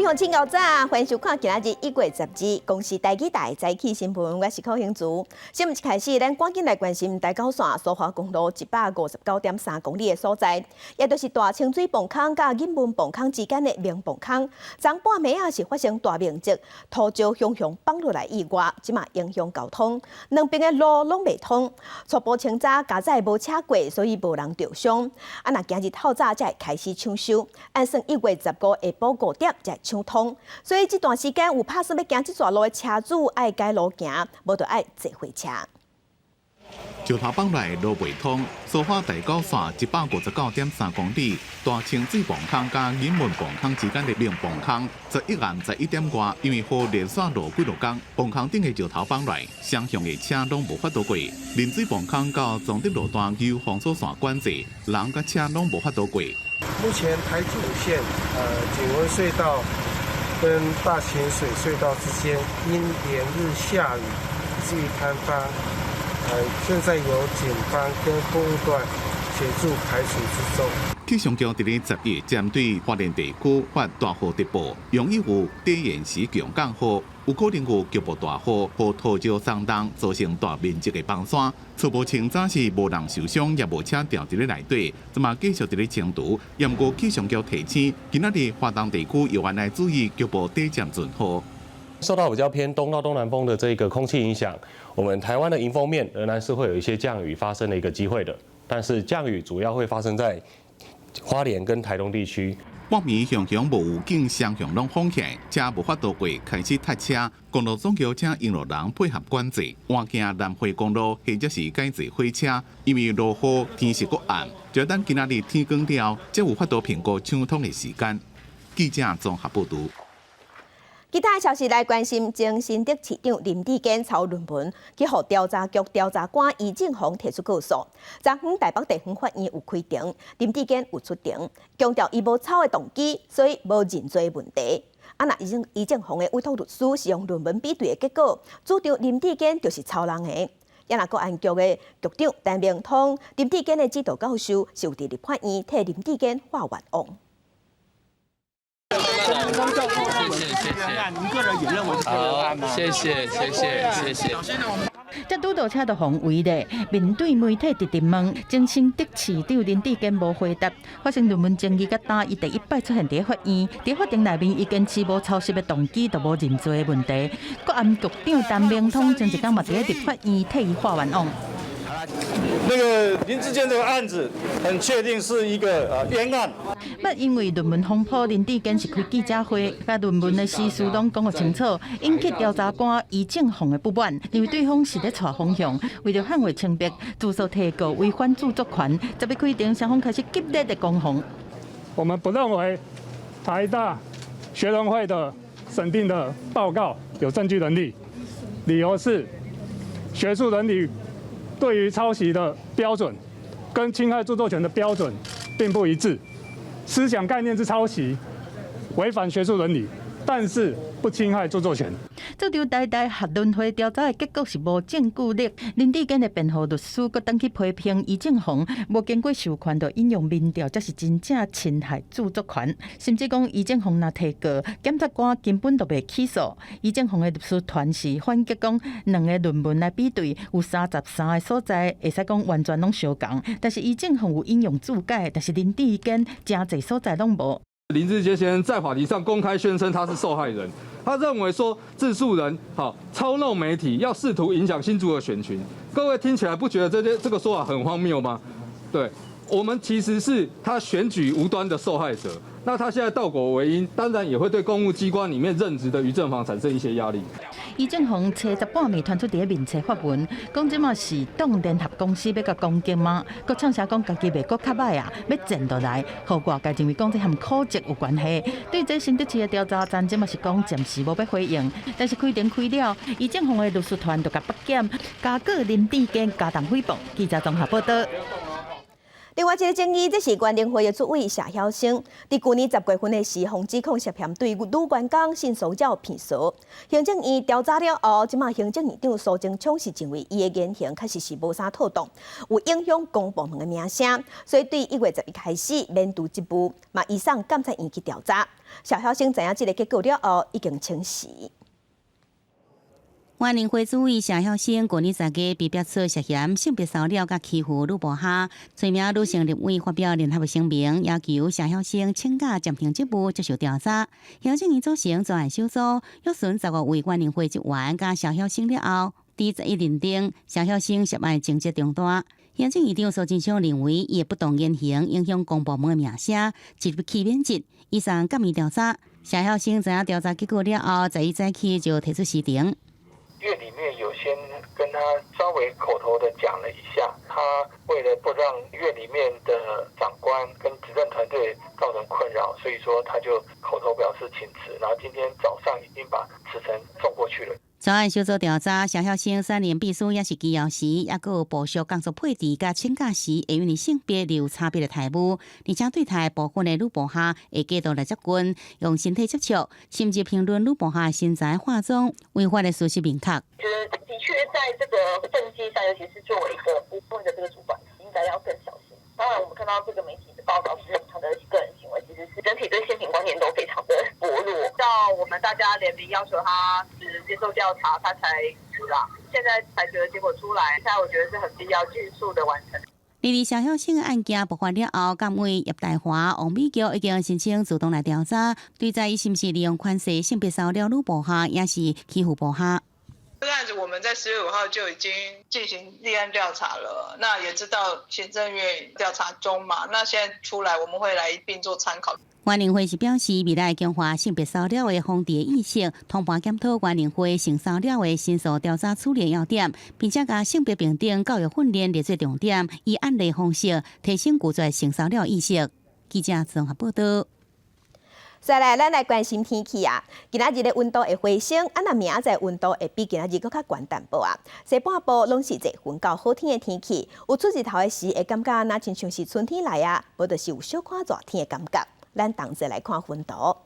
鄉親𠢕早，歡迎收看今仔日1月12公視台語台早起新聞，我是寇興竹。新聞一開始，咱趕緊來關心台九線蘇花公路155.3公里的所在，也就是大清水磅空佮仁文磅空之間的明磅空。昨半暝仔是發生大面積土石雄雄崩落來意外，這馬影響交通，兩邊的路攏袂通。初步清查加載無車過，所以無人著傷。啊，若今日透早才會開始搶修，按算1月15下晡5點才會搶通。所以這段時間有拍算欲行這逝路的車主愛改路行，無就愛坐火車。石頭崩來路袂通，蘇花台九線159.3公里，大清水磅空佮仁文磅空之間的明磅空，11暗11點外，因為雨連續落幾落工，磅空頂的石頭崩來，雙向的車攏無法度過。冷水磅空到彰德路段有封鎖線管制，人佮車攏無法度過。目前台九線景文隧道跟大清水隧道之間，因連日下雨以至於坍塌。現在由警方跟貨物段協助排除之中。氣象局佇咧11針對花蓮地區發大雨特報，容易有低延時強降雨，有可能有局部大雨和土石鬆動，造成大面積的崩山。初步清查是無人受傷，也無車掉佇咧內底，這馬繼續佇咧清除。毋過氣象局提醒，今仔日華東地區猶原愛注意局部短暫陣雨。受到比較偏東到東南風的這個空氣影響，我們台灣的迎風面仍然是會有一些降雨發生的一個機會的，但是降雨主要會發生在花蓮跟台東地區。半暝雄雄無預警，雙向攏封起來，車無法度過，開始塞車。公路總局請引路人配合管制，換行南迴公路或者是改坐火車，因為落雨天色閣暗，就等今仔日天光了，才有法度評估搶通的時間。記者綜合報導。其他消息來關心，前新竹市長林智堅抄論文，去予調查局調查官余正煌提出告訴。昨昏台北地方法院有開庭，林智堅有出庭，強調伊無抄的動機，所以無認罪問題。啊，若余正煌的委託律師是用論文比對的結果，主張林智堅就是抄人的。也若國安局的局長陳明通，林智堅的指導教授是有佇立法院替林智堅化冤枉。謝謝謝謝，您個人也認為是好，謝謝謝謝謝謝。這拄到車就予人圍咧，面對媒體直直問，前新竹市長林智堅無回答。發生論文爭議佮今，伊第一擺出現佇法院，佇法庭內面，伊堅持無抄襲的動機，就無認罪的問題。國安局長陳明通前一工嘛佇咧立法院替伊化冤枉。那個林智堅這個案子，很確定是一個冤案。不因為論文風波，林智堅是開記者會，共論文的時事攏講予清楚，引起調查官余正煌的不滿，認為對方是咧帶風向，為著捍衛清白，自訴提告違反著作權。11開庭，雙方開始激烈的攻防。我們不認為台大學倫會的審定的報告有證據能力，理由是學術倫理對於抄襲的標準跟侵害著作權的標準並不一致，思想概念之抄襲違反學術倫理，但是不侵害著作權。這場台大學倫會調查的結果是無證據力。林智堅的辯護律師閣轉去批評余正煌無經過授權就引用民調，才是真正侵害著作權。甚至講余正煌若提告，檢察官根本就袂起訴。余正煌的律師團是反擊講，兩个論文來比對，有33個所在會使講完全攏相仝。但是余正煌有引用注解，但是林智堅誠濟所在攏無。林智堅先生在法庭上公開宣稱他是受害人，他認為說自訴人好操弄媒體，要試圖影響新竹的選情。各位聽起來不覺得這個說法很荒謬嗎？對，我們其實是他選舉無端的受害者。那他現在倒果為因，當然也會對公務機關裡面任職的余正煌產生一些壓力。余正煌初十半暝傳出佇咧面冊發文，講這馬是當聯合公司欲共攻擊嗎？閣唱聲講家己袂閣較䆀啊，欲戰落來，予外界認為講這和考績有關係。對這新竹市的調查站，這馬是講暫時無欲回應。但是開庭開了，余正煌的律師團就共北檢加告林智堅加重誹謗。記者綜合報道。另外一个爭議，這是原能會的主委謝曉星，佇舊年10月份的時，予指控涉嫌對女員工性騷擾騙嫂。行政院調查了後，這馬行政院長蘇貞昌是認為伊的言行確實是無啥妥當，有影響公部門的名聲，所以對1月11開始免除職務，嘛移送監察院去調查。謝曉星知影這个結果了後，已經請辭。原能會主委謝曉星舊年10月被爆出涉嫌性別騷擾佮欺負女部下，揣名女性立委發表聯合聲明，要求謝曉星請假暫停職務接受調查。行政院組成專案小組，約詢15位原能會職員佮謝曉星了後，佇11認定謝曉星涉案情節重大。行政院長蘇貞昌認為，伊的不當言行影響公部門的名聲，即日起免職，移送監院調查。謝曉星知影調查結果了後，11早起就提出辭呈。院裡面有先跟他稍微口頭的講了一下，他為了不讓院裡面的長官跟執政團隊造成困擾，所以說他就口頭表示請辭，然後今天早上已經把辭呈送過去了。專案小組調查，謝曉星擔任秘書抑是機要時，抑閣有部屬工作配置佮請假時，會因為性別而有差別的待遇，而且對待部分的女部下會過度來接近，用身體接觸，甚至評論女部下身材、化妝，違法的事實明確。覺得的確在這個政績上，尤其是作為一個部門的這個主管，應該要更小心。當然，我們看到這個媒體的報道是他的個人行為，其實是整體對性平觀念都非常的薄弱。到我們大家聯名要求他接受調查，他才辭啦。現在裁決的結果出來，現在我覺得是很必要盡速的完成。而謝曉星的案件爆發了後，監委葉大華、王美菊已經申請自動來調查，追查伊是毋是利用權勢性別騷擾女部下，抑是欺負部下。這個案子我們在10月5號就已經進行立案調查了，那也知道行政院調查中嘛，那現在出來我們會來一併做參考。原能會是表示，未來強化性別騷擾的防治意識，通盤檢討原能會性騷擾的申訴調查處理要點，並且共性別平等教育訓練列做重點，以案例方式提升拒絕性騷擾意識。記者綜合報道。再來，咱來關心天氣啊！今仔日的溫度會回升，啊，若明仔載溫度會比今仔日閣較懸淡薄啊。西半部攏是熱雲到好天的天氣，有出日頭的時會感覺若親像是春天來啊，無就是有小可熱天的感覺。咱同齊來看溫度。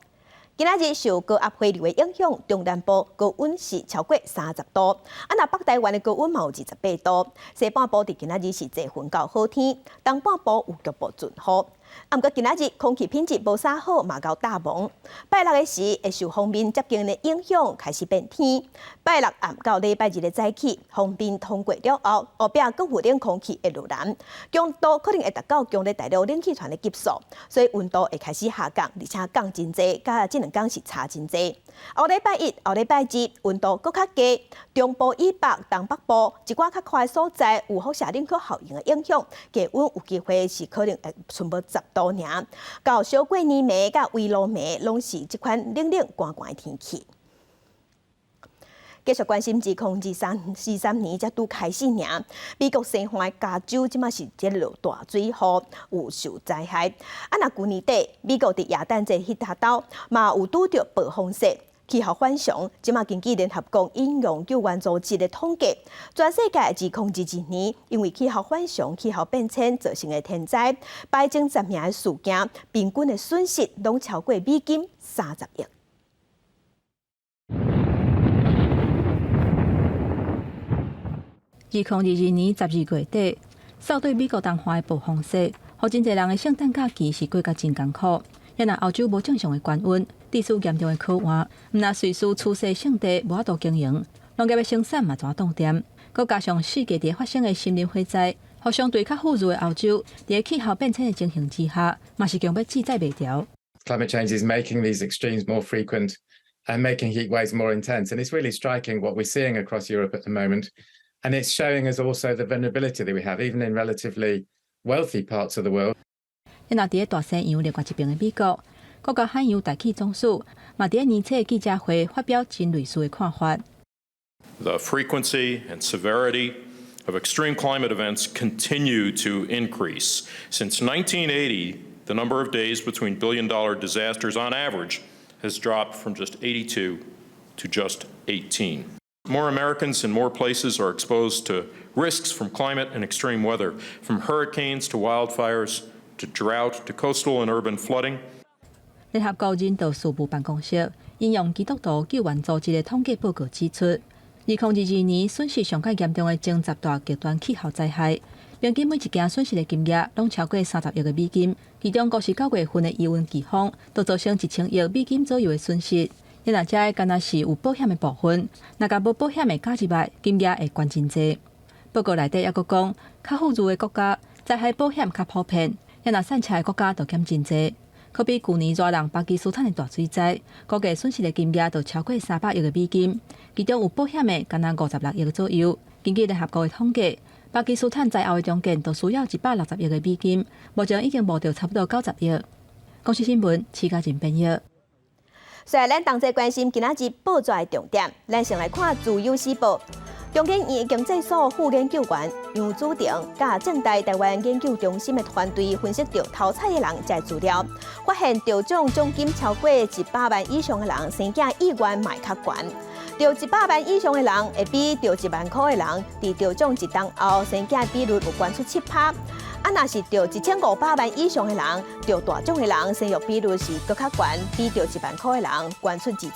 今仔日受高壓回流的影響，中南部高溫是超過30度，啊，若北台灣的高溫嘛有28度。西半部佇今仔日是濟雲到好天，東半部有局部陣雨。啊，毋過今仔日空氣品質無啥好，嘛較罩濛。拜六的時會受鋒面接近的影響，開始變天。拜六暗到禮拜日的早起，鋒面通過了後，後壁閣有冷空氣會落來，強度可能會達到強烈大陸冷氣團的級數，所以溫度會開始下降，而且降真濟，佮這兩工是差真濟。後禮拜一、後禮拜二溫度閣較低，中部以北、東北部一寡較寬的所在有輻射冷卻效應的影響，低溫有機會是可能會賰無10度爾。到小過年暝佮圍爐暝，攏是這款冷冷寒寒的天氣。繼續關心2023年才拄開始爾，美國西岸的加州這馬是這落大水雨，有受災害。啊，若舊年底美國佇耶誕節彼下晝嘛有拄著暴風雪。氣候反常，這馬根據聯合國應用救援組織的統計，全世界2022年因為氣候反常、氣候變遷造成的天災，排前10名的事件，平均的損失攏超過美金30億。2022年12月底，掃對美國東岸的暴風雪，予真濟人的聖誕假期是過甲真艱苦。也若歐洲無正常的高溫，致使嚴重的渴旱，毋但瑞士出世聖地無法度經營，農業的生產嘛怎凍電，閣加上四界佇發生的森林火災，予相對較富裕的歐洲，佇氣候變遷的情形之下，嘛是強欲志在袂牢。 Climate change is making these extremes more frequent and making heat waves more intense, and it's really striking what we're seeing across Europe at the moment. And it's showing us also the vulnerability that we have, even in relatively wealthy parts of the world. 若佇大西洋另外一邊的美國，國家海洋大氣總署嘛佇年初記者會發表真類似的看法。 The frequency and severity of extreme climate events continue to increase. Since 1980, the number of days between billion-dollar disasters on average has dropped from just 82 to just 18. More Americans in more places are exposed to risks from climate and extreme weather, from hurricanes to wildfires to drought to coastal and urban flooding. 聯合國人道事務辦公室引用基督徒救援組織的統計報告指出，2022年損失上較嚴重的前十大極端氣候災害，平均每一件損失的金額攏超過30億個美金，其中國是9月份的伊溫颶風，就造成1000億美金左右的損失。你若這敢若是有保險的部分，若共無保險的加入來，金額會懸真濟。報告內底猶閣講，較富裕的國家災害保險較普遍，也若散赤的國家就減真濟。可比舊年熱人巴基斯坦的大水災，估計損失的金額就超過300億個美金，其中有保險的敢若56億左右。根據聯合國的統計，巴基斯坦災後的重建就需要160億個美金，目前已經募著差不多90億。公視新聞，徐嘉仁編譯。所以咱同齊關心今仔日報紙的重點，咱先來看《自由時報》。中研院經濟所副研究員楊祖廷佮政大台灣研究中心的團隊分析著頭彩的人這資料，發現著獎獎金超過100萬以上的人，生囝意願嘛較懸。著100萬以上的人，會比著1萬箍的人，佇著獎一冬後生囝比率有懸出7%。啊，若是著1500萬以上的人，著大獎的人生育比率是閣較懸，比著1萬箍的人懸出25%。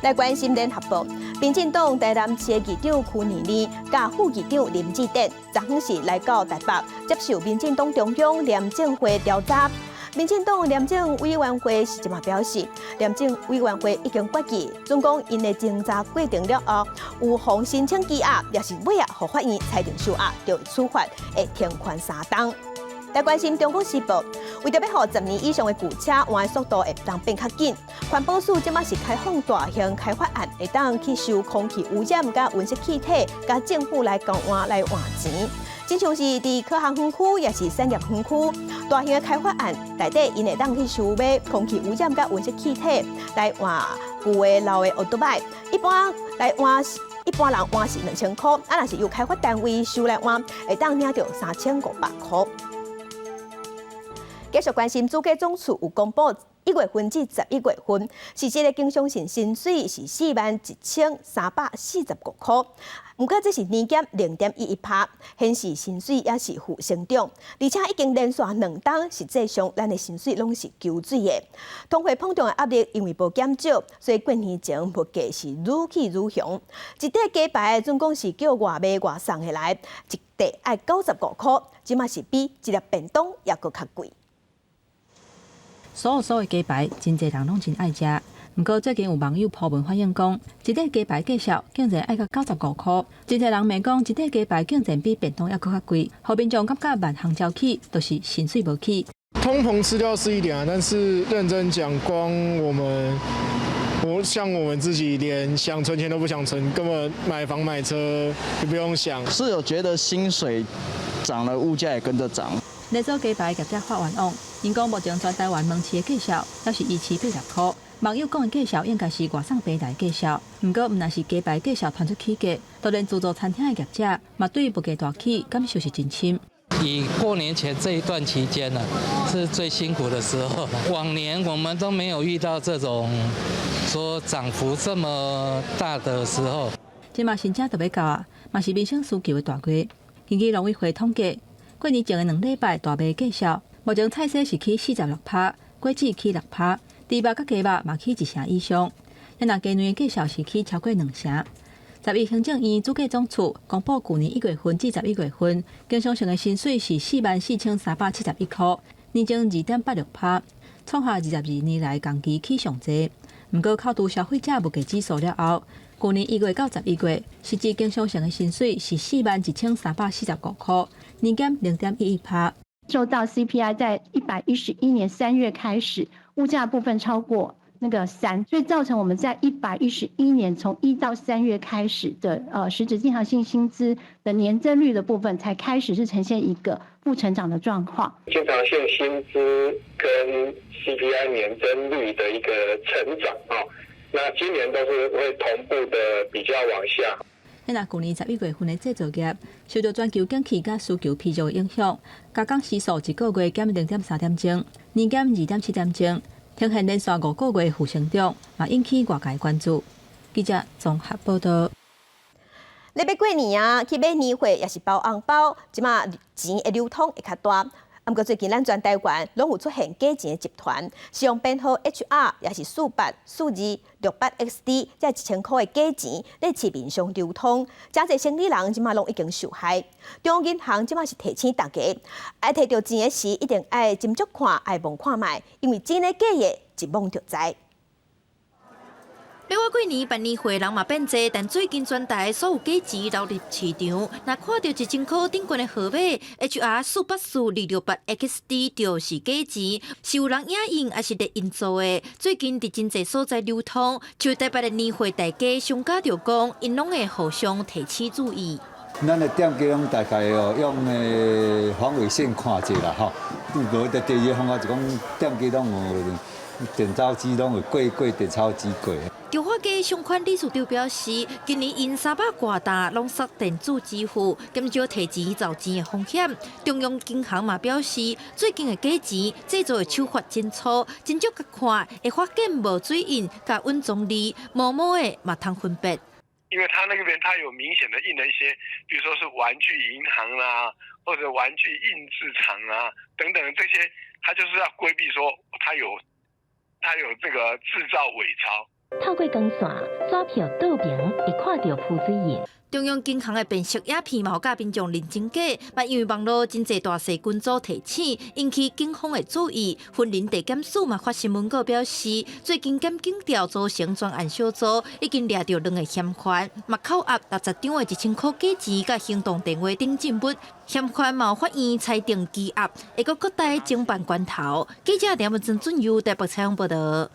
來關心聯合報，民進黨台南市議長區妮妮佮副議長林智典，昨昏是來到台北接受民進黨中央廉政會調查。民進黨廉政委員會是這麼表示，廉政委員會已經決議，準講𪜶的偵查過程了後，有予申請羈押，抑是尾仔予法院裁定收押，就會處罰，會停權3冬。來關心中國時報，為著欲予10年以上的舊車換的速度會當變較緊，環保署這馬是開放大型開發案，會當去收空氣污染佮溫室氣體，佮政府來交換來換錢。親像是佇科學園區，抑是產業園區，大型的開發案內底，𪜶會當去收買空氣污染佮溫室氣體來換舊的老的歐多擺，一般來換，一般人換是2000箍，啊，若是由開發單位收來換，會當領著3500箍。繼續關心，主計總處有公布1月份至11月份，實際的經常性薪水是41,345箍。毋過這是年減0.11%，顯示薪水也是負成長，而且已經連續2冬，實際上咱的薪水攏是縮水的。通貨膨脹的壓力因為無減少，所以過年前物價是愈起愈雄。一塊雞排總共是叫外賣外送的來，一塊愛95箍，這馬是比一粒便當猶閣較貴。酥酥的雞排，真濟人攏真愛食。毋過最近有網友 po 文反映講，一塊雞排價數竟然愛到95箍，真濟人罵講一塊雞排竟然比便當猶閣較貴，予民眾感覺萬項招起，就是薪水無起。通膨吃掉是一點啊，但是認真講，光我們，我像我們自己連想存錢都不想存，根本買房買車也不用想。是有覺得薪水漲了，物價也跟着漲。連鎖雞排業者發願網，𪜶講目前全台灣門市的價數，猶是維持80箍。網友講的價數應該是外送平台價數，毋過毋但是雞排價數傳出起價，就連自助餐廳的業者嘛對物價大起感受是真深。以過年前這一段期間呢，是最辛苦的時候。往年我們都沒有遇到這種說漲幅這麼大的時候。這馬新正就欲到啊，嘛是民生需求的大月。根據農委會統計，過年前的2禮拜大麥價數，目前菜踅是起46%，果子起6%，豬肉佮雞肉嘛起1成以上。若雞卵的價數是起超過2成。11行政院主計總處公布，舊年1月份至11月份，經常性的薪水是44,371箍，年增2.86%，創下22年來同期起上濟。毋過扣除消費者物價指數了後，舊年1月到11月，實際經常性的薪水是41,345箍，年減0.11%。受到 CPI 在111年3月開始，物價部分超過那個3，所以造成我們在111年從1到3月開始的實質經常性薪資的年增率的部分，才開始是呈現一個負成長的狀況。經常性薪資跟 CPI 年增率的一個成長啊，那今年都是會同步的比較往下。那舊年11月份的製造業受到全球景氣佮需求疲弱的影響，加工時數一個月減0.3點鐘，年減2.7點鐘，呈現連續5個月負成長，嘛引起外界關注。記者綜合報道。咧欲過年啊，去買年貨抑是包紅包，這馬錢的流通會較大。毋過最近咱全台灣攏有出現假錢的集團，是用編號 HR 抑是484268 XD，這1000箍的假錢佇市面上流通，誠濟生理人這馬攏已經受害。中央銀行這馬是提醒大家，愛提著錢的時一定愛斟酌看，愛摸看覓，因為真的假的，一摸就知。欲過年辦年貨人嘛變濟，但最近全台所有假錢流入市場，若看著1000箍頂懸的號碼 HR 484268 XD 就是假錢，是有人影印抑是列印做的？最近佇真濟所在流通，像台北的年貨大街商家就講，𪜶攏會互相提醒注意。咱的店家攏大概哦用的防偽線看者啦吼，無的第二個方法就講店家攏有點鈔機，攏會過過點鈔機過。中華街商圈理事長表示，今年𪜶300外單攏煞電子支付，減少提錢找錢的風險。中央銀行嘛表示，最近的假錢製作的手法真粗，斟酌共看會發現無水印、佮隱藏字，模模的嘛通分別。因為他那邊他有明顯的印了一些，比如說是玩具銀行啦，或者玩具印製廠啊等等這些，他就是要規避說他有這個製造偽鈔。透過光線，紙票倒爿會看著浮水印。中央銀行的辨識影片嘛，予教民眾認真假，嘛因為網路真濟大細群組提醒，引起警方的注意。雲林地檢署嘛發新聞稿表示，最近檢警調組成專案小組，已經掠著兩个嫌犯，嘛扣押60張的1000箍假錢佮行動電話等證物，嫌犯嘛予法院裁定羈押，會閣閣待偵辦關頭。記者梁文珍俊佑台北採訪報道。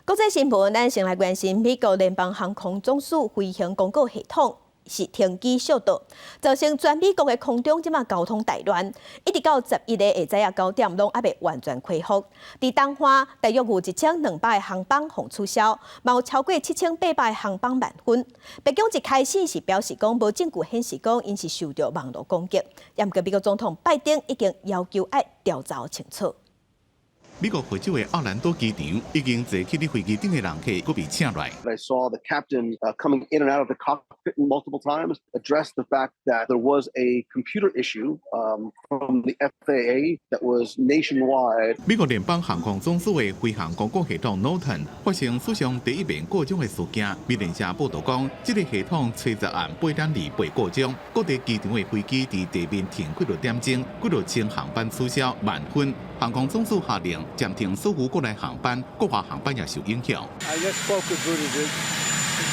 國際新聞，咱先來關心美國聯邦航空總署飛行廣告系統是停機小倒，造成全美國的空中這馬交通大亂，一直到11個下早仔9點，攏猶未完全恢復。佇東岸，大約有1200個航班予取消，嘛有超過7800個航班慢分。白宮一開始是表示講無證據顯示講𪜶是受著網路攻擊，毋過美國總統拜登已經要求愛調查清楚。美國佛州的奧蘭多機場已經坐起佇飛機頂的人客，閣被請來。 I saw the captain coming in and out of the cockpit multiple times, addressed the fact that there was a computer issue from the FAA that was nationwide. 美國聯邦航空總署的飛行廣告系統 NOTAM 發生史上第一遍故障的事件。美聯社報道講，這個系統初十暗8點28故障，各地機場的飛機佇地面停幾落點鐘，幾落千航班取消慢分。航空總署下令暫停所有國內航班，國外航班也受影響。 I just spoke with Buttigieg.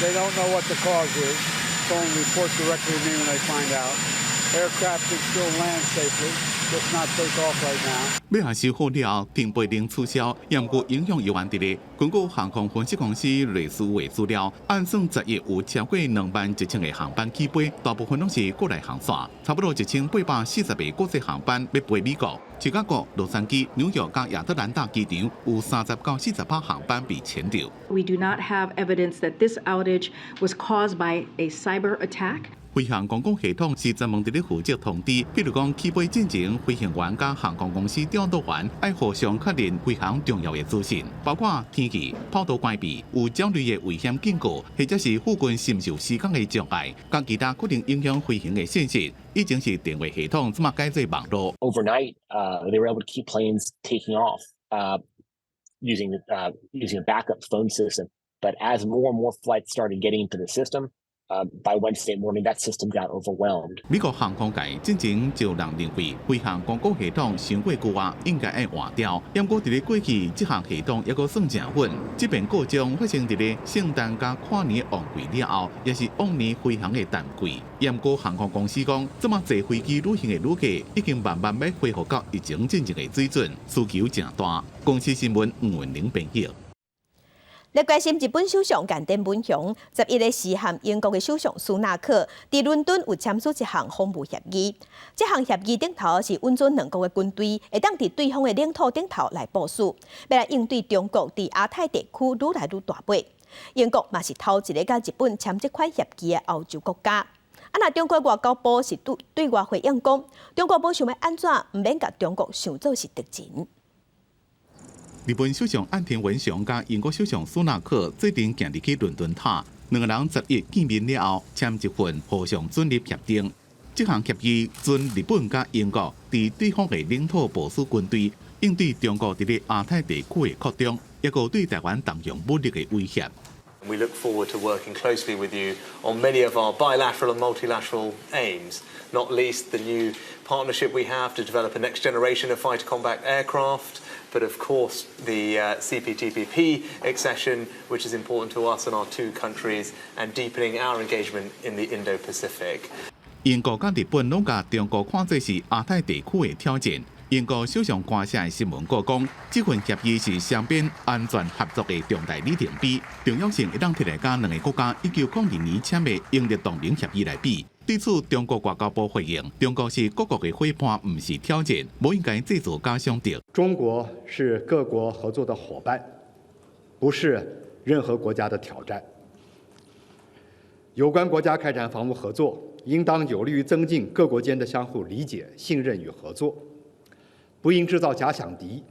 They don't know what the cause is. Going to report directly to me when they find out. Aircraft can still land safely, just not take off right now. 欲共修好了後，停飛令取消，毋過影響猶原佇咧。根據航空分析公司瑞思的資料，按算11有超過21,000個航班起飛，大部分攏是國內航線，差不多1840個國際航班欲飛美國。芝加哥、洛杉磯、紐約佮亞特蘭大機場有30到40%航班被延著。 We do not have evidence that this outage was caused by a cyber attack. 飛行廣告系統是專門佇咧負責通知，比如講起飛進前，飛行員佮航空公司調度員愛互相確認飛行重要的資訊，包括天氣、跑道關閉、有鳥類的危險警告，或者是附近是毋是有施工的障礙，佮其他可能影響飛行的信息。以前是電話系統，這馬改做網路。 Overnight, they were able to keep planes taking off using a backup phone system. But as more and more flights started getting into the system, by Wednesday morning, that system got overwhelmed. 美國航空界進前就有人認為飛行廣告系統傷過舊啊，應該愛換掉。毋過佇咧過去，這項系統猶閣算誠穩。這遍故障發生佇咧聖誕佮跨年旺季了後，也是往年飛行的淡季。毋過航空公司講，這馬坐飛機旅行的旅客已經慢慢欲恢復到疫情進前的水準，需求誠大。公視新聞吳文玲編譯。來關心日本首相岸田文雄，11個時和英國的首相蘇納克佇倫敦有簽署一項防務協議。這項協議頂頭是允准兩國的軍隊會當佇對方的領土頂頭來部署，欲來應對中國佇亞太地區愈來愈大尾。英國嘛是頭一个佮日本簽這款協議的歐洲國家。啊，若中國外交部是對對外回應講，中國無想欲按怎，毋免共中國想做是敵人。日本首相岸田文雄佮英國首相蘇納克做陣行入去倫敦塔，兩個人11見面了後簽一份互相准入協定。這項協議准日本佮英國佇對方的領土部署軍隊，應對中國佇咧亞太地區的擴張，抑閣對台灣動用武力的威脅。 We look forward to working closely with you on many of our bilateral and multilateral aims, not least the new partnership we have to develop a next generation of fighter combat aircraft, but of course the CPTPP accession, which is important to us and our two countries, and deepening our engagement in the Indo-Pacific. 英國佮日本攏共中國看做是亞太地區的挑戰。英國首相官舍的新聞稿講，這份協議是雙邊安全合作的重大里程碑，重要性會當提來佮兩个國家1902年簽的英日同盟協議來比。對此，中國外交部回應：中國是各國的夥伴，毋是挑戰，無應該製造假想敵。中國是各國合作的夥伴，不是任何國家的挑戰。有關國家開展防務合作，應當有利於增進各國間的相互理解、信任與合作。不應製造假想敵，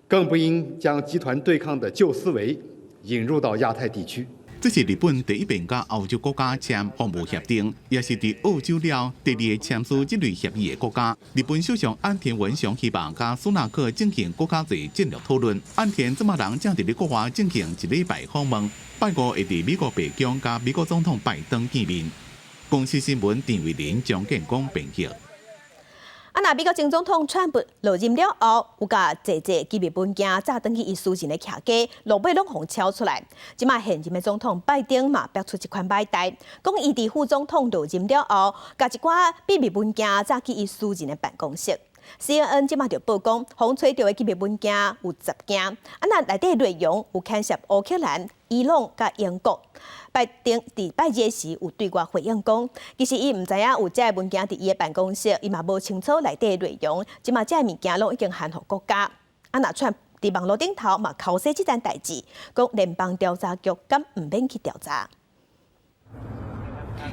更不應將集團對抗的舊思維引入到亞太地區。這是日本第一遍佮歐洲國家簽防務協定，也是佇澳洲了第二个簽署這類協議的國家。日本首相岸田文雄希望佮蘇納克進行閣較濟戰略討論。岸田這馬人正佇咧國外進行一禮拜訪問，拜五會佇美國白宮佮美國總統拜登見面。公視新聞陳慧琳、張建光編譯。啊，若美國前總統川普落任了後，有共濟濟機密文件炸轉去伊私人的徛家，落尾攏予撨出來。這馬現任的總統拜登嘛，爆出這款歹代，講伊佇副總統落任了後，共一寡秘密文件炸去伊私人的辦公室。CNN 這馬就報講，予揣著的機密文件有10件，啊，若內底內容有牽涉烏克蘭、伊朗佮英國。拜登佇拜二時有對外回應講，其實伊毋知影有這个文件佇伊的辦公室，伊嘛無清楚內底內容。這馬這个物件攏已經還予國家。啊，若川普佇網路頂頭嘛剾洗這件代誌，講聯邦調查局敢毋免去調查。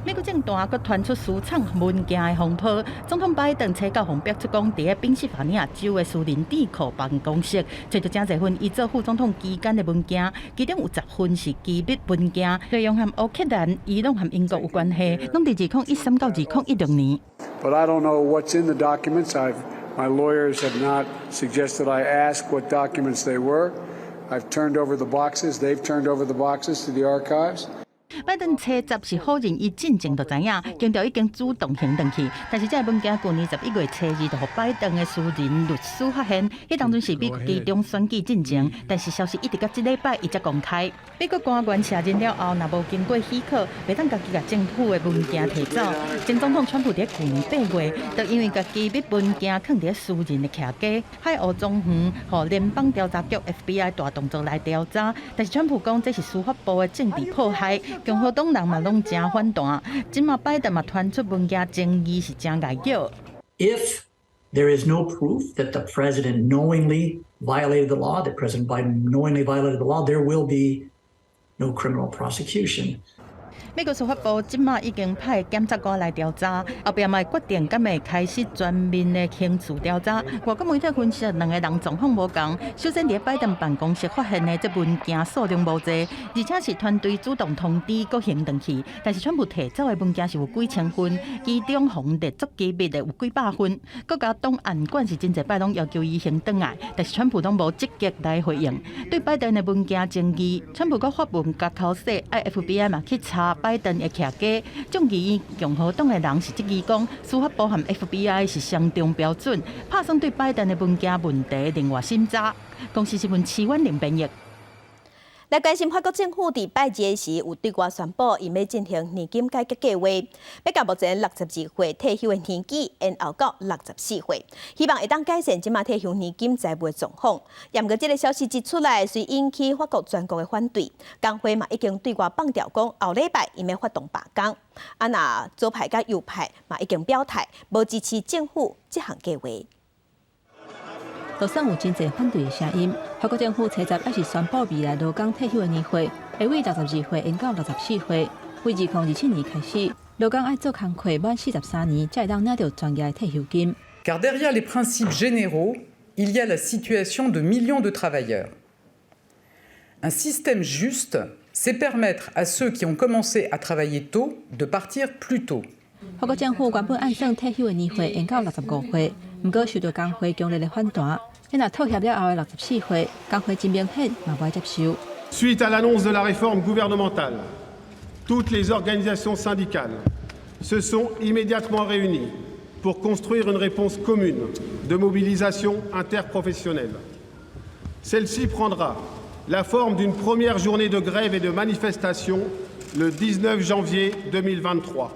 美國政壇閣傳出私藏文件的風波，總統拜登初九予爆出講，佇賓夕法尼亞州的私人智庫辦公室，揣著誠濟份伊做副總統期間的文件，其中有10份是機密文件，內容和烏克蘭、伊朗和英國有關係，攏佇2013到2016年。 But I don't know what's in the documents. My lawyers have not suggested I ask what documents they were. I've turned over the boxes. They've turned over the boxes to the archives. 拜登初十是否認伊進前就知影，強調已經主動還轉去。但是這个文件舊年11月初二就予拜登的私人律師發現，彼當陣是美國期中選舉進前，但是消息一直到這禮拜伊才公開。美國官員卸任了後，若無經過許可，袂當家己共政府的文件提走。前總統川普佇舊年8月，就因為共機密文件囥佇私人的徛家海湖莊園，予聯邦調查局 FBI 大動作來調查。但是川普講這是司法部的政治迫害。共和黨人嘛攏誠反彈，這馬拜登嘛傳出文件爭議是誠礙叫。 If there is no proof that the president knowingly violated the law, that President Biden knowingly violated the law, there will be no criminal prosecution. 美國司法部這馬已經派檢察官來調查，後壁嘛會決定敢會開始全面的刑事調查。外國媒體分析，兩個人狀況無仝。首先，佇拜登辦公室發現的這文件數量無濟，而且是團隊主動通知閣還轉去。但是，川普提走的文件是有幾千份，其中予列作機密的有幾百份。國家檔案館是真濟擺攏要求伊還轉來，但是川普攏無積極來回應。對拜登的文件爭議，川普閣發文共剾洗，愛 FBI 嘛去查拜登的徛家。眾議院共和黨的人是質疑講，司法部和 FBI 是雙重標準，拍算對拜登的文件問題另外審查。公視新聞徐婉玲編譯。來關心法國政府佇拜二時有對外宣布，𪜶欲進行年金改革計劃，欲共目前62歲退休的年紀延後到64歲，希望會當改善這馬退休年金財務的狀況。毋過這个消息一出來，隨引起法國全國的反對，工會嘛已經對外放調講，後禮拜𪜶欲發動罷工。啊，若左派佮右派嘛已經表態，無支持政府這項計劃。就算有真濟反對的聲音，法國政府初十猶是宣布未來勞工退休的年歲會對62歲延到64歲。對2027年開始，勞工愛做工課滿43年，才會當領著全額的退休金。 Car derrière les principes généraux, Il y a la situation de millions de travailleurs. Un système juste, c'est permettre à ceux qui ont commencé à travailler tôt de partir plus tôt. 法國政府原本按算退休的年歲延到65歲，毋過受到工會強烈的反彈。若妥協了後的64歲，工會真明顯嘛無愛接受。 Suite à l'annonce de la réforme gouvernementale, toutes les organisations syndicales se sont immédiatement réunies pour construire une réponse commune de mobilisation interprofessionnelle. Celle-ci prendra la forme d'une première journée de grève et de manifestation le 19 janvier 2023.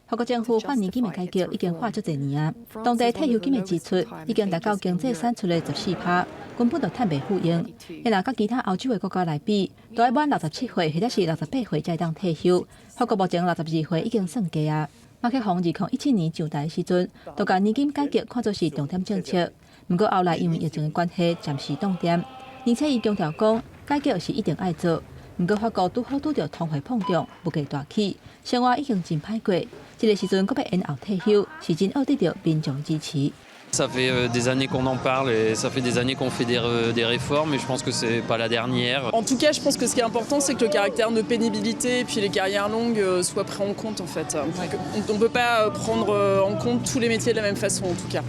法國政府反年金的改革已經喊足濟年啊，當地退休金的支出已經達到經濟產出的14趴，根本就趁袂赴用。若佮其他歐洲的國家來比，都愛滿67歲或者是68歲才會當退休。法國目前62歲已經算低啊。馬克宏2017年上台的時陣，就共年金改革看作是重點政策，毋過後來因為疫情的關係，暫時凍定。而且伊強調講，改革是一定愛做。毋過法國拄好拄著通貨膨脹，物價大起，生活已經真歹過。這個時陣閣欲延後退休，是真惡得著民眾支持。 Ça fait des années qu'on en parle et ça fait des années qu'on fait des réformes et je pense que c'est pas la dernière. En tout cas, je pense que ce qui est important, c'est que le caractère de pénibilité et puis les carrières longues soient pris en compte en fait. On ne peut pas prendre en compte tous les métiers de la même façon en tout cas.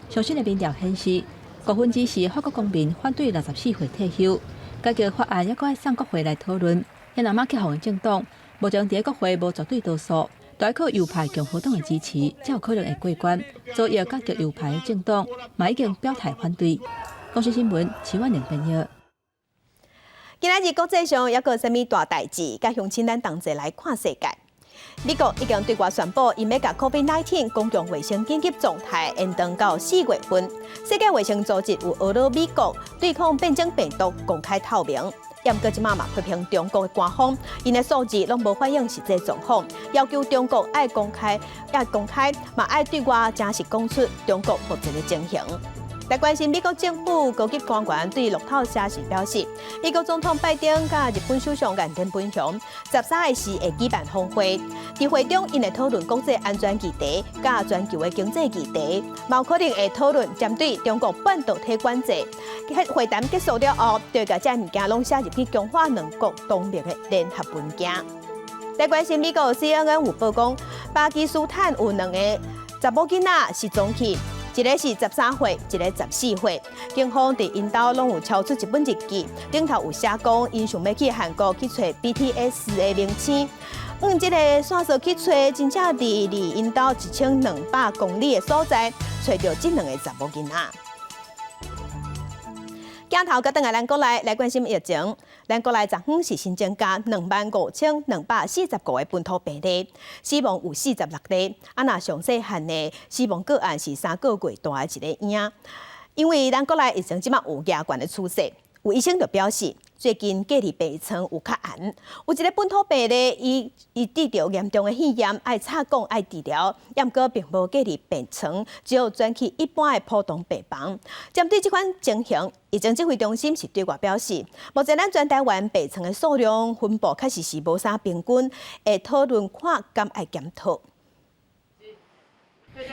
上新的民調顯示，5分之四法國公民反對64歲退休。改革法案猶閣愛送國會來討論。若馬克宏的政黨目前佇國會無絕對多數，都愛靠右派共和黨的支持，才有可能會過關。左翼佮極右派的政黨嘛已經表態反對。公視新聞，徐婉玲編譯。今仔日國際上猶閣有啥物大代誌？佮鄉親咱同齊來看世界。美國已經對外宣布，𪜶欲共 COVID-19 公共衛生緊急狀態延長到4月份。世界衛生組織有呵咾美國對抗變種病毒公開透明，毋過這馬嘛批評中國的官方，𪜶的數字攏無反映實際狀況，要求中國愛公開、愛公開，嘛愛對外誠實講出中國目前的情形。來關心美國政府高級官員對路透社時表示，美國總統拜登佮日本首相岸田文雄13日時會舉辦峰會，佇會中𪜶會討論國際安全議題、佮全球的經濟議題，嘛有可能會討論針對中國半導體管制。會談結束了後，就會共這物件攏寫入去強化兩國同盟的聯合文件。來關心美國 CNN 有報講，巴基斯坦有兩個查某囡仔失蹤去。一个是13歲，一个14歲。警方佇𪜶兜攏有抄出一本日記，頂頭有寫講，𪜶想欲去韓國去揣 BTS 的明星。按這个線索去揣，真正佇離𪜶兜1200公里的所在，揣著這兩个查某囡仔。鏡頭閣轉來咱國內來關心疫情，咱國內昨昏是新增加25,245個本土病例，死亡有46例。啊，若上細漢的死亡個案是3個月大的一個嬰。因為咱國內疫情這馬有加懸的趨勢，有醫生就表示，最近隔離病床有較絚，有一个本土病例，伊得著嚴重的肺炎，愛插管愛治療，毋過並無隔離病床，只好轉去一般的普通病房。針對這款情形，疫情指揮中心是對外表示，目前咱全台灣病床的數量分布確實是無啥平均，會討論看敢愛檢討。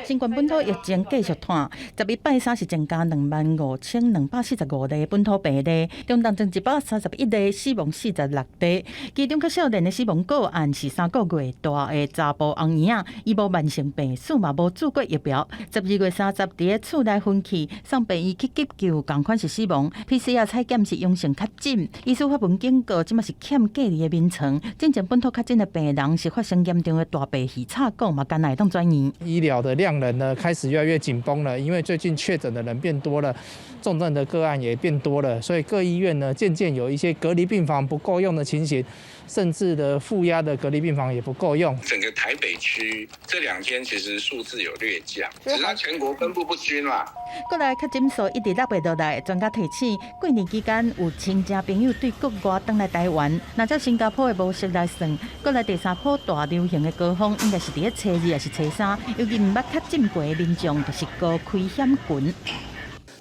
新冠本土疫情繼續湠，11拜三是增加25,245例本土病例，中重症131例，死亡46例。其中較少年的死亡個案是3個月大的查埔紅嬰仔，伊無慢性病史嘛，無注過疫苗。12月30佇咧厝內昏去，送病院去急救，仝款是死亡。PCR 採檢是陽性確診，醫師發文警告，這馬是欠隔離的眠床。真正本土確診的病人是發生嚴重的大白氣插管嘛，敢若會當轉院。醫療的量能呢開始越來越緊繃了，因為最近確診的人變多了，重症的個案也變多了，所以各醫院呢漸漸有一些隔離病房不夠用的情形，甚至的負壓的隔離病房也不夠用。整個台北區這兩天其實數字有略降，只是它全國分布不均啦。國內確診數一直落袂落來，專家提醒，過年期間有親戚朋友對國外轉來台灣，若照新加坡的模式來算，國內第三波大流行的高峰應該是佇咧初二抑是初三，尤其毋捌確診過的民眾，就是高危險群。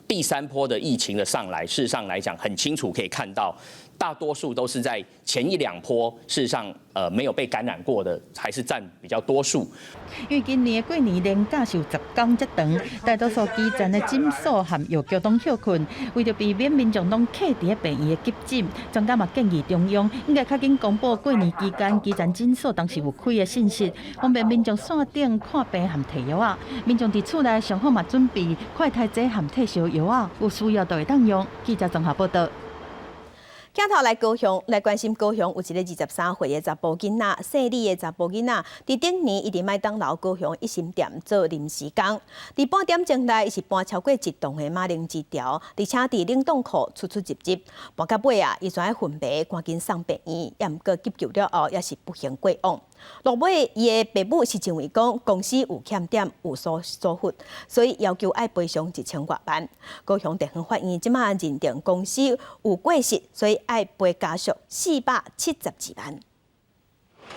第三波的疫情的上來，事實上來講，很清楚可以看到，大多數都是在前一兩波，事實上，沒有被感染過的，還是佔比較多數。因為今年的過年連假是有10天遮長，大多數基層的診所和藥局攏歇睏，為著避免民眾攏徛佇咧病院的急診，專家嘛建議中央應該較緊公布過年期間基層診所當時有開的信息，方便民眾線頂看病和提藥仔。民眾佇厝內上好嘛準備快篩劑和退燒藥仔，有需要就會當用。記者綜合報道。鏡頭來高雄，來關心高雄有一个23歲的查埔囡仔，姓李的查埔囡仔，佇頂年伊佇麥當勞高雄一心店做臨時工，佇半點鐘內伊是搬超過一噸的馬鈴薯條，而且佇冷凍庫出出入入，搬到尾啊，伊煞昏迷，趕緊送病院，也毋過急救了後，也是不幸過往。落尾，伊的爸母是認為講公司有欠點，有所疏忽，所以要求愛賠償1000外萬。高雄地方法院這馬認定公司有過失，所以愛賠家屬472萬。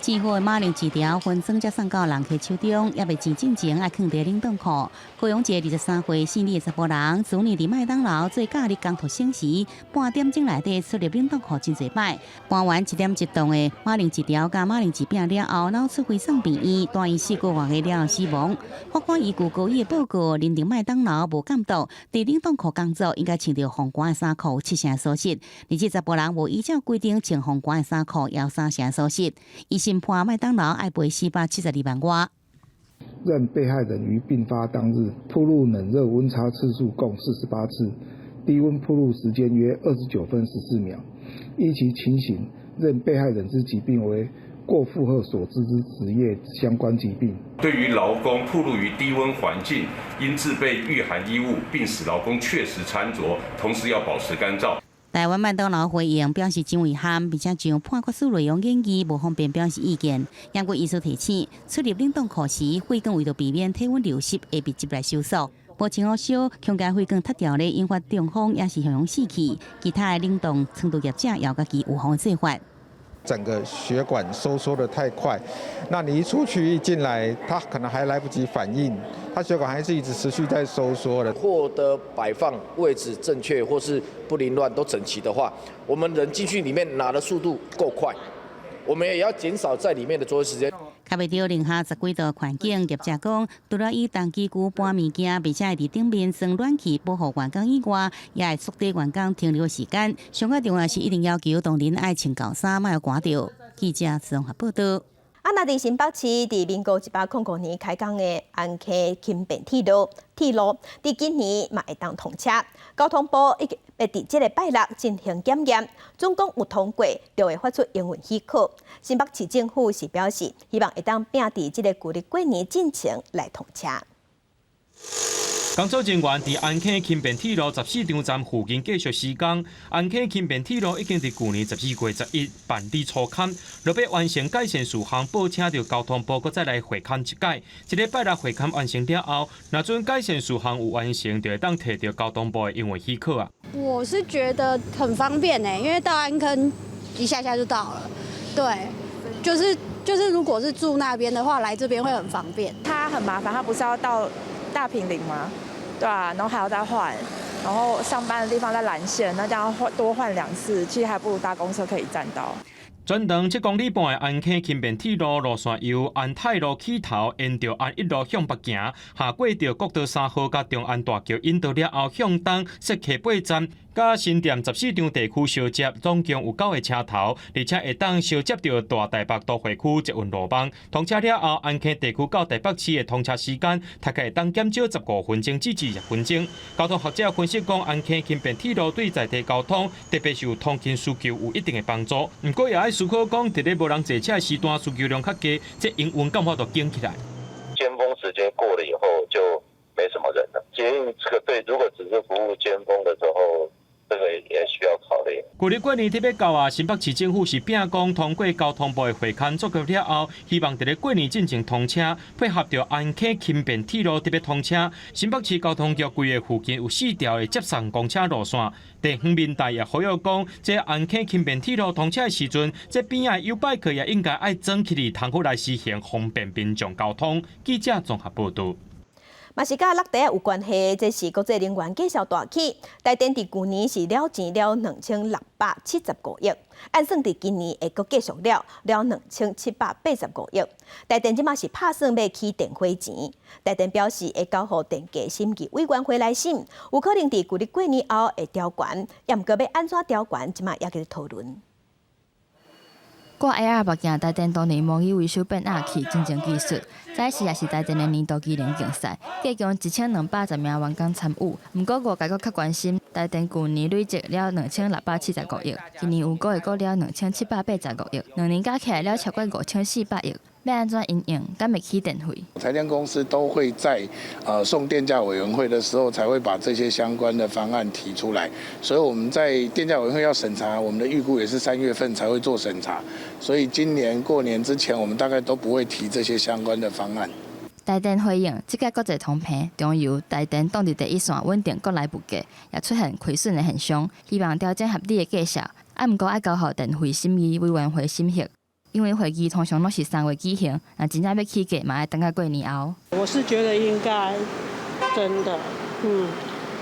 煎好的馬鈴薯條分裝才送到人客手中，猶未煎進前愛囥佇冷凍庫。高雄一個23歲姓李的查埔人，去年佇麥當勞做假日工圖省時，半點鐘內底出入冷凍庫真濟擺，搬完1.1噸的馬鈴薯條佮馬鈴薯餅了後，腦出血送病院，住院4個月了後死亡。法官依據高醫的報告，認定麥當勞無監督，佇冷凍庫工作應該穿著防寒的衫褲，七成鎖實。而這查埔人無依照規定穿防寒的衫褲，猶三成疏失。一審判麥當勞愛賠472萬外。認被害人於病發當日暴露冷熱溫差次數共48次，低溫暴露時間約29分14秒。依其情形，認被害人之疾病為過負荷所致之職業相關疾病。對於勞工暴露於低溫環境，應自備禦寒衣物，並使勞工確實穿着，同時要保持乾燥。台灣麥當勞回應表示真遺憾，並且將判決書內容研議無方便表示意見。不過醫師提醒，出入冷凍庫時，血管為著避免體溫流失，會密集來收縮。無穿好燒，恐驚血管脫掉咧，引發中風，也是形容死去。其他的冷凍倉儲業者也有家己預防的做法。整個血管收縮得太快，那你一出去一進來，它可能還來不及反應，它血管還是一直持續在收縮的。貨的擺放位置正確或是不凌亂都整齊的話，我們人進去裡面拿的速度夠快，我們也要減少在裡面的作業時間。較袂著零下十幾度環境，業者講，除了以重機具搬物件，並且會佇頂面裝暖氣保護員工以外，也會縮短員工停留時間。上較重要是一定要求同仁愛穿厚衫，莫予寒著。記者綜合報道。啊，若佇新北市，佇民國105年開工的安坑輕便鐵路，佇今年嘛會當通車。交通部已經欲佇這个拜六進行檢驗，準講有通過，就會發出營運許可。新北市政府是表示，希望會當拼佇這个舊曆過年進前來通車。工作人員佇安坑輕便鐵路14張站附近繼續施工。安坑輕便鐵路已經佇舊年12月11辦理初勘，若欲完成改善事項，報請著交通部閣再來會勘一擺。這禮拜六會勘完成了後，若準改善事項有完成，就會當提著交通部的營運許可啊。我是覺得很方便呢，因為到安坑一下下就到了。對，就是如果是住那邊的話，來這邊會很方便。它很麻煩，它不是要到大坪林嗎？對啊，然後還要再換，然後上班的地方在藍線，那這樣換多換兩次，其實還不如搭公車可以一站到。全長7公里半的安坑輕便鐵路路線由安泰路起頭，沿著安一路向北行，下過著國道3號佮長安大橋引導了後，向東設溪八站，佮新店14張地區相接，總共有9個車頭，而且會當相接著大台北都會區捷運路網。通車了後，安坑地區到台北市的通車時間，大概會當減少15分鐘至20分鐘。交通學者分析講，安坑輕便鐵路對在地交通，特別是有通勤需求有一定的幫助。毋過也愛思考講，佇咧無人坐車的時段，需求量較低，這營運敢有法度撐起來。尖峰時間過了以後，就沒什麼人了。捷運這個對，如果只是服務尖峰的時候，這個也需要考慮。舊曆過年特別到啊，新北市政府是拼講通過交通部的會勘作業了後，希望佇咧過年進前通車，配合著安坑輕便鐵路特別通車。新北市交通局規劃附近有4條的接送公車路線。地方民代也呼籲講，這安坑輕便鐵路通車的時陣，這邊仔的YouBike 也應該愛裝起來，通好來實現方便民眾交通。記者綜合報道。嘛是佮落地有關係，這是國際能源價數大起。台電佇舊年是了錢了2675億，按算佇今年會閣繼續了了2785億。台電這馬是拍算欲起電費錢。台電表示會交予電價審議委員會來審，有可能佇舊曆過年後會調懸，也毋過欲按怎調懸，這馬猶閣咧討論。掛 AR 目鏡，台電當年模擬維修變壓器真正技術，早時也是台電的年度技能競賽，計共1210名員工參與。毋過外界閣較關心，台電舊年累積了2675億，今年預估會閣了2785億，兩年加起來了超過5400億。欲按怎因應？敢會起電費？台電公司都會在送電價委員會的時候，才會把這些相關的方案提出來。所以我們在電價委員會要審查，我們的預估也是3月份才會做審查。所以今年過年之前，我們大概都不會提這些相關的方案。台電回應：這屆國際通膨，中油、台電擋佇第一線穩定國內物價，也出現虧損的現象，希望調整合理的價數。啊，毋過愛交予電費審議委員會審核。因為會議通常攏是3月舉行，若真正欲起價，嘛愛等到過年後。我是覺得應該，真的，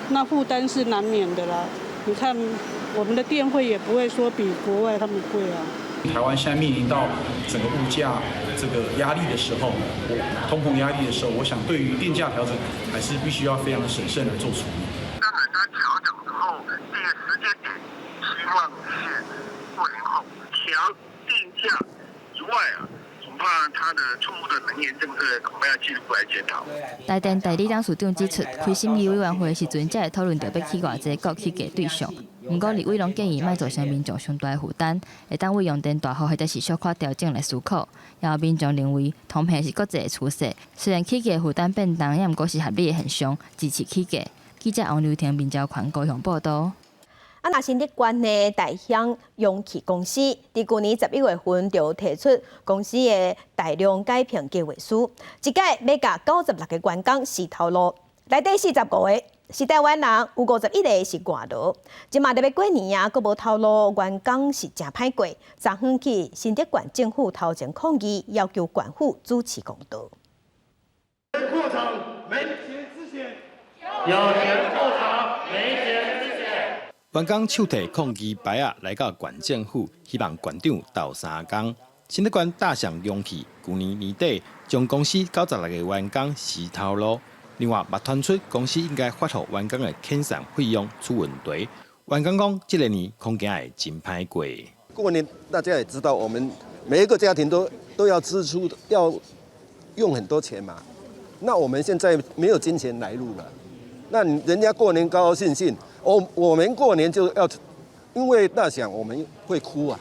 那負擔是難免的啦。你看，我們的電費也不會說比國外他們貴啊。台灣現在面臨到整個物價這個壓力的時候，通膨壓力的時候，我想對於電價調整，還是必須要非常審慎來做處理。當然，它調整之後，這個時間點，希望是過年後調電價以外啊，恐怕它的錯誤的能源政策恐怕要進一步來檢討。台電代理董事長指出，開審議委員會時陣才會討論著欲起偌濟閣起價對象。毋過立委攏建議莫造成民眾傷大負擔，會當為用電大戶或者是小可調整來思考。也有民眾認為，通膨是國際的趨勢，雖然起價負擔變重，也毋過是合理的現象，支持起價。記者王劉婷、民昭權高雄報道。啊，若新竹縣的大鄉容器公司，佇舊年11月份就提出公司的大量解聘計劃書，這擺欲共96個員工辭頭路，內底45個是台灣人，有51個是外勞。這馬咧欲過年啊，閣無頭路，員工是誠歹過。昨昏去新竹縣政府頭前抗議，要求縣府主持公道。擴廠沒錢之前，有錢擴廠，沒錢之前。員工手提抗議牌仔來到縣政府，希望縣長鬥相共。新竹縣大象容器舊年年底將公司96個員工辭頭路，另外嘛傳出公司應該發予員工的遣散費用出問題。員工講，這个年恐驚會真歹過。過年大家也知道，我們每一個家庭都要支出，要用很多錢嘛。那我們現在沒有金錢來路了，那人家過年高高興興，我們過年就要，因為大響我們會哭啊。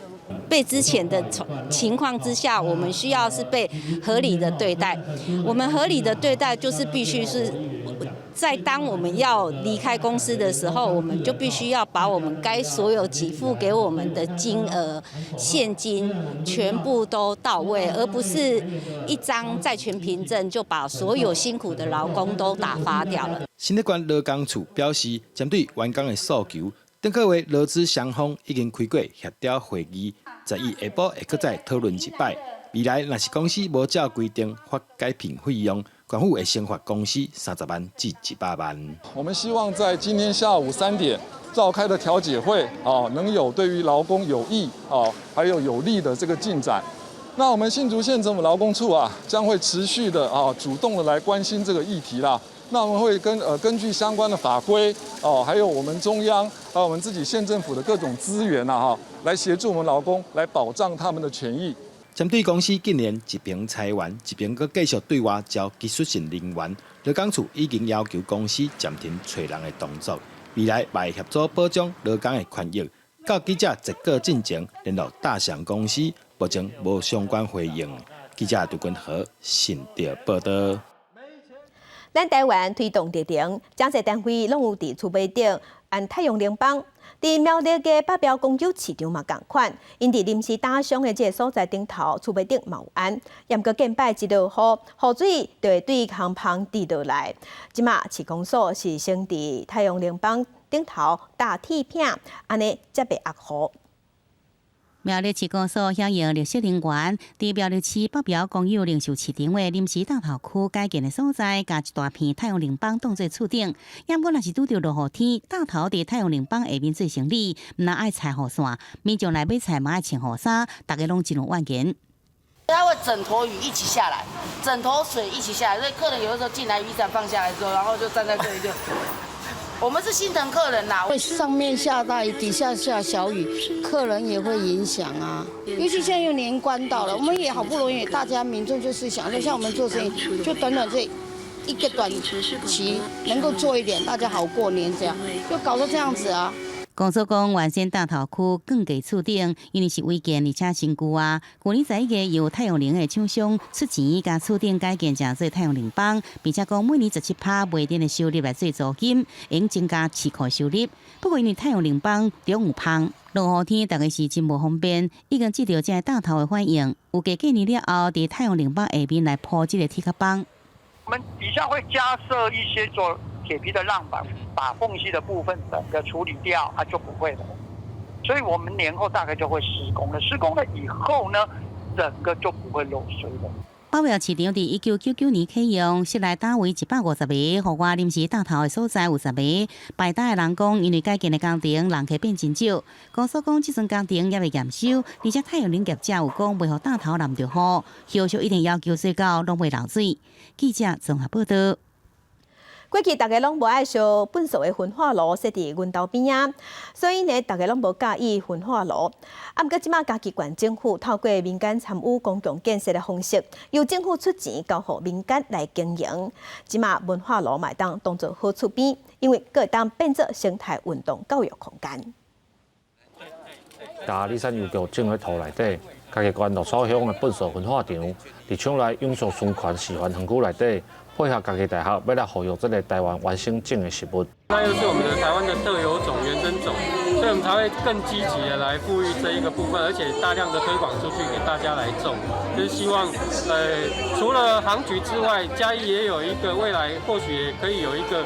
被資遣的情況之下，我們需要是被合理的對待。我們合理的對待就是必須是在當我們要離開公司的時候，我們就必須要把我們該所有給付給我們的金額現金全部都到位，而不是一張債權憑證就把所有辛苦的勞工都打發掉了。新竹縣勞工處表示，針對員工的訴求，頂個月勞資雙方已經開過協調會議，11下晡會閣再討論一擺。未來若是公司無照規定發解聘費用，縣府會先罰公司30萬至100萬。我們希望在今天下午3點召開的調解會啊，能有對於勞工有益啊，還有有利的這個進展。那我們新竹縣政府勞工處啊，將會持續的啊，主動的來關心這個議題啦。那我們會根據相關的法規哦，還有我們中央還有我們自己縣政府的各種資源啊，哈，來協助我們勞工來保障他們的權益。針對公司近年一邊裁員，一邊閣繼續對外招技術性人員，勞工處已經要求公司暫停揣人的動作，未來嘛會協助保障勞工的權益。到記者截稿進前聯絡大象公司，目前無相關回應。記者杜君和新竹報道。咱台灣推動綠能，誠濟單位攏有佇厝尾頂安太陽能板。佇苗栗的北苗公有市場嘛仝款，𪜶佇臨時打殤的這个所在頂頭，厝尾頂嘛有安。毋過近擺一落雨，雨水就會對空縫滴落來。這馬市公所是先佇太陽能板頂頭搭鐵片，按呢才袂壓雨。苗栗市公所響應綠色能源，佇苗栗市北苗公有零售市場的臨時罩頭區改建的所在，共一大片太陽能板當做厝頂。猶閣若是拄著落雨天，罩頭佇太陽能板下面做生理，毋但愛拆雨傘，民眾來買菜嘛愛穿雨衫，大家攏真有怨言。它會整坨雨一起下來，整坨水一起下來，所以客人有的時候進來，雨傘放下來之後，然後就站在這裡就。我們是心疼客人啦，會上面下大雨，底下下小雨，客人也會影響啊。尤其現在又年關到了，我們也好不容易，大家民眾就是想，就像我們做生意，就短短這一個短期能夠做一點，大家好過年這樣，就搞到這樣子啊。公所講，原先罩頭區更加厝頂，因為是違建而且新舊啊。舊年11月由太陽能的廠商出錢，共厝頂改建成做太陽能板，並且講每年17%賣電的收入來做租金，會增加市庫收入。不過因為太陽能板中有芳，落雨天大家是真無方便，已經接著這个罩頭的反應，有計過年了後，佇太陽能板下面來鋪這个鐵殼板。我們底下會加設一些做鐵皮的浪板，把縫隙的部分整個處理掉，它就不會了。所以我們年後大概就會施工了。施工了以後呢，整個就不會漏水了。北苗市場佇1999年啟用，室內單位150個，戶外臨時罩頭的所在有10個。擺攤的人講，因為改建的工程，人客變真少。公所講，這陣工程猶未驗收，而且太陽能業者有講，袂予罩頭淋著雨，後續一定要求做到攏袂漏水。記者綜合報道。過去大家攏無愛燒糞埽的焚化爐設佇阮兜邊仔，所以呢，大家攏無佮意焚化爐。啊，毋過這馬嘉義縣政府透過民間參與公共建設的方式，由政府出錢交予民間來經營。這馬焚化爐嘛會當當做好厝邊，因為閣會當變做生態運動教育空間。佇阿里山郵局種佇土內底，嘉義縣鹿草鄉的糞埽焚化場，佇廠內永續循環示範園區內底。配合嘉義大學，欲來復育這个台灣原生種的植物。那又是我們的台灣的特有種、原生種，所以我們才會更積極的來復育這一個部分，而且大量的推廣出去給大家來種，就是希望，除了航局之外，嘉義也有一個未來或許也可以有一個，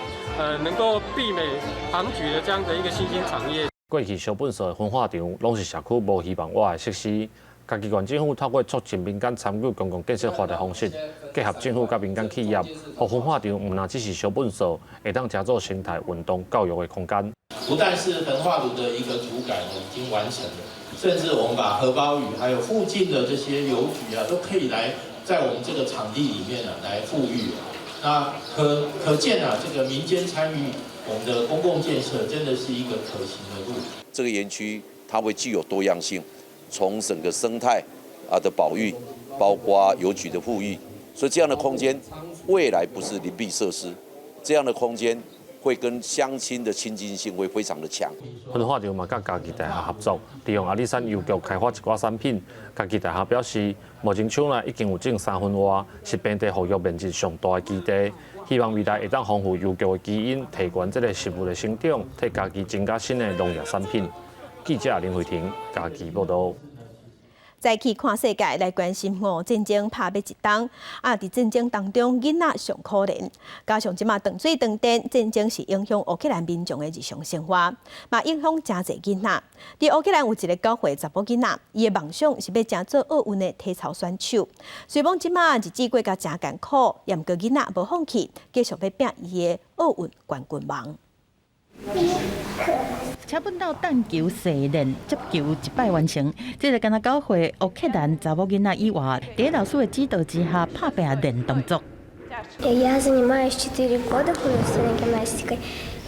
能夠媲美航局的這樣的一個新興產業。過去燒糞埽的焚化場，攏是社區無希望活的設施。嘉義縣政府透過促進民間參與公共建設法的方式，結合政府佮民間企業，予焚化場毋但只是燒糞埽，會當成做生態運動教育的空間。不但是焚化爐的一個土改呢已經完成了，甚至我們把荷包嶼還有附近的這些郵局啊，都可以來在我們這個場地裡面啊來復育。那可見啊，這個民間參與我們的公共建設，真的是一個可行的路。這個園區它會具有多樣性。從整個生態啊的保育，包括郵局的復育，所以這樣的空間未來不是鄰避設施，這樣的空間會跟鄉親的親近性會非常的強。焚化場嘛，佮嘉義大學合作，利用阿里山郵局開發一寡產品。嘉義大學表示，目前廠內已經有種3分外，是平地復育面積上大的基地，希望未來會當豐富郵局的基因，提懸這个食物的成長，替嘉義增加新的農業產品。記者林慧婷嘉義報導。再去看世界來關心烏戰爭拍欲一冬，啊！佇戰爭當中，囡仔上可憐。加上這馬斷水斷電，戰爭是影響烏克蘭民眾的日常生活，嘛影響誠濟囡仔。佇烏克蘭有一個9歲查某囡仔，伊的夢想是欲成做奧運的體操選手。雖罔這馬日子過甲誠艱苦，也毋過囡仔無放棄，繼續欲拚伊的奧運冠軍夢。車本島彈球、射練、接球一擺完成，這個敢若9歲烏克蘭查某囡仔以外，佇老師的指導之下拍拚練動作。 Я занимаюсь 4 года художественной гимнастикой.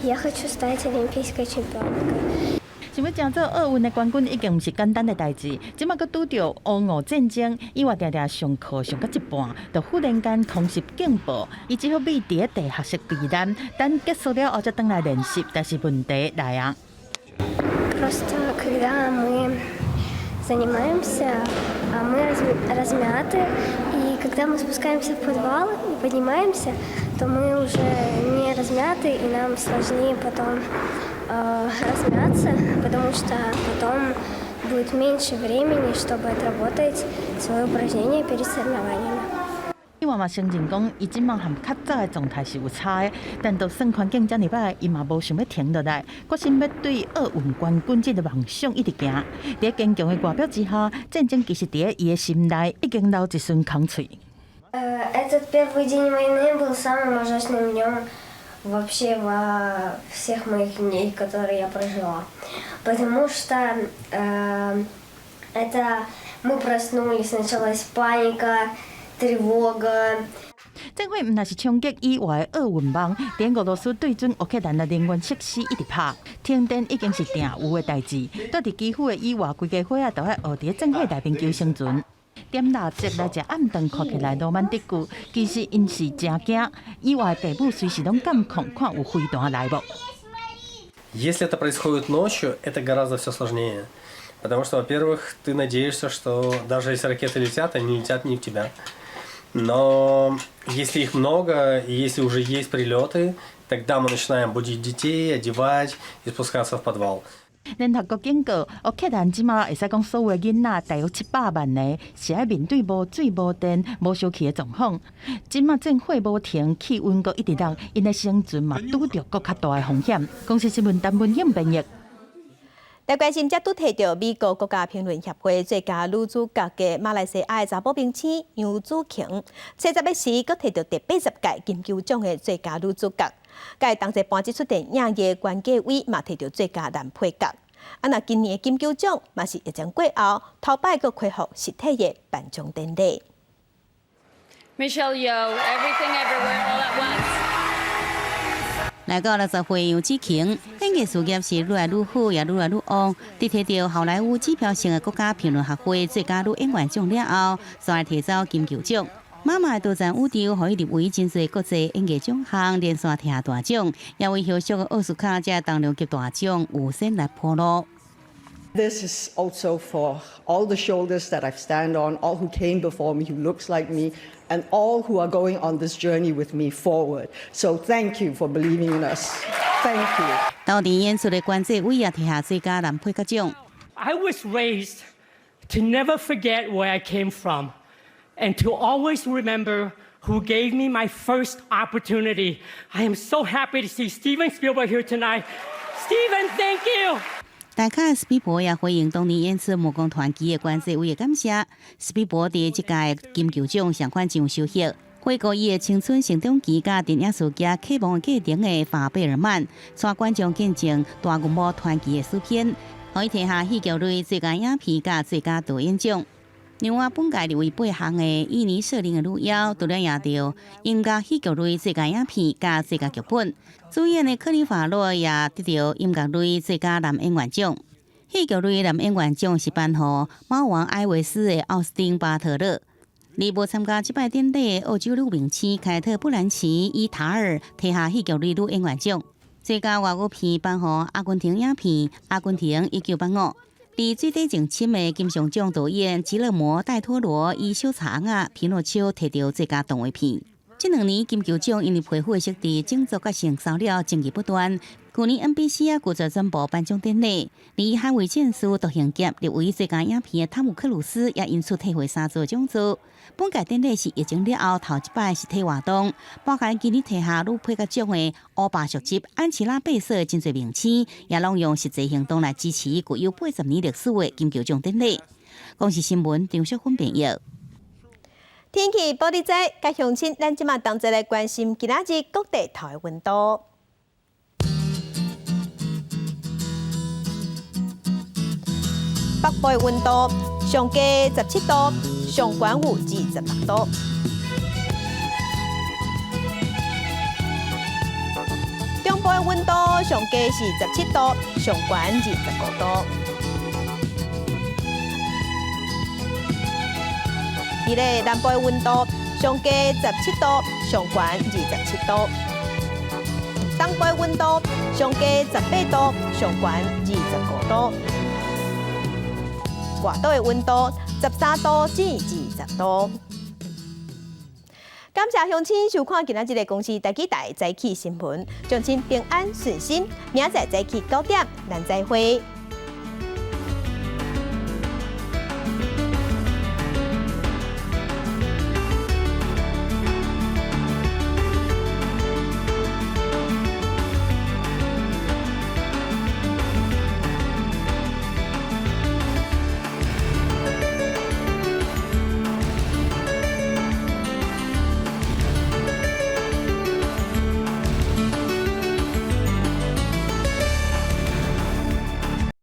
Я хочу стать олимпийской чемпионкой. 想欲成做奧運的冠軍已經毋是簡單的代誌，這馬閣拄著烏俄戰爭，伊話定定上課上到一半，就忽然間空襲警報，伊只好覕佇咧地下室避難，等結束了後才轉來練習，但是問題來啊。 Просто когда мы занимаемся, мы размяты, и когда мы спускаемся в подвал и поднимаемся, то мы уже не размяты, и нам сложнее потом размяться, потому что потом будет меньше времени, чтобы отработать свое упражнение перед соревнованиями. 伊嘛承認講，伊這馬和較早的狀態是有差的，但就算環境遮爾歹，伊嘛無想欲停落來，決心欲對奧運冠軍這个夢想一直行。佇堅強的外表之下，戰爭其實佇咧伊的心內已經留一寸空喙。 Этот первый день войны был самым ужасным днем вообще во всех моих дней, которые я прожила. Потому что это мы проснулись, началась паника, тревога. 戰火毋但是衝擊以外的奧運夢，佇俄羅斯對準烏克蘭的能源設施一直拍，停電已經是定有的代誌。蹛佇基輔的以外，規家伙仔都愛學佇咧戰火內面求生存。點蠟燭來食暗頓，看起來羅曼蒂克，其實𪜶是誠驚。以外爸母隨時攏監控，看有飛彈來無。 Если это происходит ночью, это гораздо все сложнее. Потому что, во-первых, ты надеешься, что даже если ракеты летят, они летят не в тебя. Но если их много, и если уже есть прилеты, тогда мы начинаем будить детей, одевать и спускаться в подвал. 聯合國警告，烏克蘭這馬會使講所有囡仔大約700萬个，是愛面對無水、無電、無燒氣的狀況。這馬戰火無停，氣溫閣一直落，𪜶的生存嘛拄著閣較大的風險。公視新聞陳文颖編譯。來關心，才拄提著美國國家評論協會最佳女主角的馬來西亞的查某明星楊紫瓊，70時閣提著第80屆金球獎的最佳女主角，佮同齊頒這齣電影的關繼威嘛提著最佳男配角。啊，若今年的金球獎嘛是疫情過後頭擺閣恢復實體的頒獎典禮。 Michelle Yeoh, Everything Everywhere All at Once。來到60歲楊紫瓊，演藝事業是愈來愈好，也愈來愈旺。佇提著好萊塢指標性的國家評論學會最佳女演員獎了後，煞來提走金球獎。媽媽的多層宇宙，予伊入圍真濟國際演藝獎項，連續提下大獎，也為後續的奧斯卡這重量級大獎預先來鋪路。 This is also for all the shoulders that I've stand on, all who came before me, who looks like me, and all who are going on this journey with me forward. So thank you for believing in us. Thank you. 當年演出的關繼威也提下最佳男配角獎。 I was raised to never forget where I came from and to always remember who gave me my first opportunity. I am so happy to see Steven Spielberg here tonight. Steven, thank you. 大咖史匹柏也回應當年演出《魔宮傳奇》的關繼威的感謝。史匹柏佇這屆金球獎相款真有收穫，回顧伊的青春成長期，佮電影事業啟蒙過程的法貝爾曼，帶觀眾見證大銀幕傳奇的詩篇，予伊提下戲劇類最佳影片佮最佳導演獎。另外，本屆入圍八項的伊尼舍林的女妖，除了贏著音樂戲劇類最佳影片佮最佳劇本，主演的柯林法洛也得著音樂類最佳男演員獎。戲劇類男演員獎是頒予貓王艾維斯的奧斯汀巴特勒。而無參加這擺典禮的澳洲女明星凱特布蘭奇伊塔爾提下戲劇類女演員獎。最佳外語片頒予阿根廷影片《阿根廷1985》。佇水底情深的金像獎導演吉勒摩·戴托羅以小賊仔皮諾丘提著最佳動畫片。這兩年金球獎因為皮膚的設置、種族佮性騷擾爭議不斷。去年 NBC 也拒絕轉播頒獎典禮，而捍衛戰士獨行俠入圍最佳影片的湯姆克魯斯也因此退回三座獎座。本屆典禮是疫情了後頭一擺實體活動，包含今年提下女配角獎的烏白續集安琪拉貝瑟的真濟明星，也攏用實際行動來支持具有80年歷史的金球獎典禮。公視新聞張淑芬編譯。天氣報你知，佮鄉親，咱這馬同齊來關心今仔日各地頭的溫度。北部的溫度上低17度，上懸有26度。中部的溫度上低是17度，上懸25度。佇咧南部的溫度上低17度，上懸27度。東部的溫度上低18度，上懸25度。外島的溫度13度至20度。感謝鄉親收看今仔日的公視台語台早起新聞，祝親平安順心。明仔載早起9點，咱再會。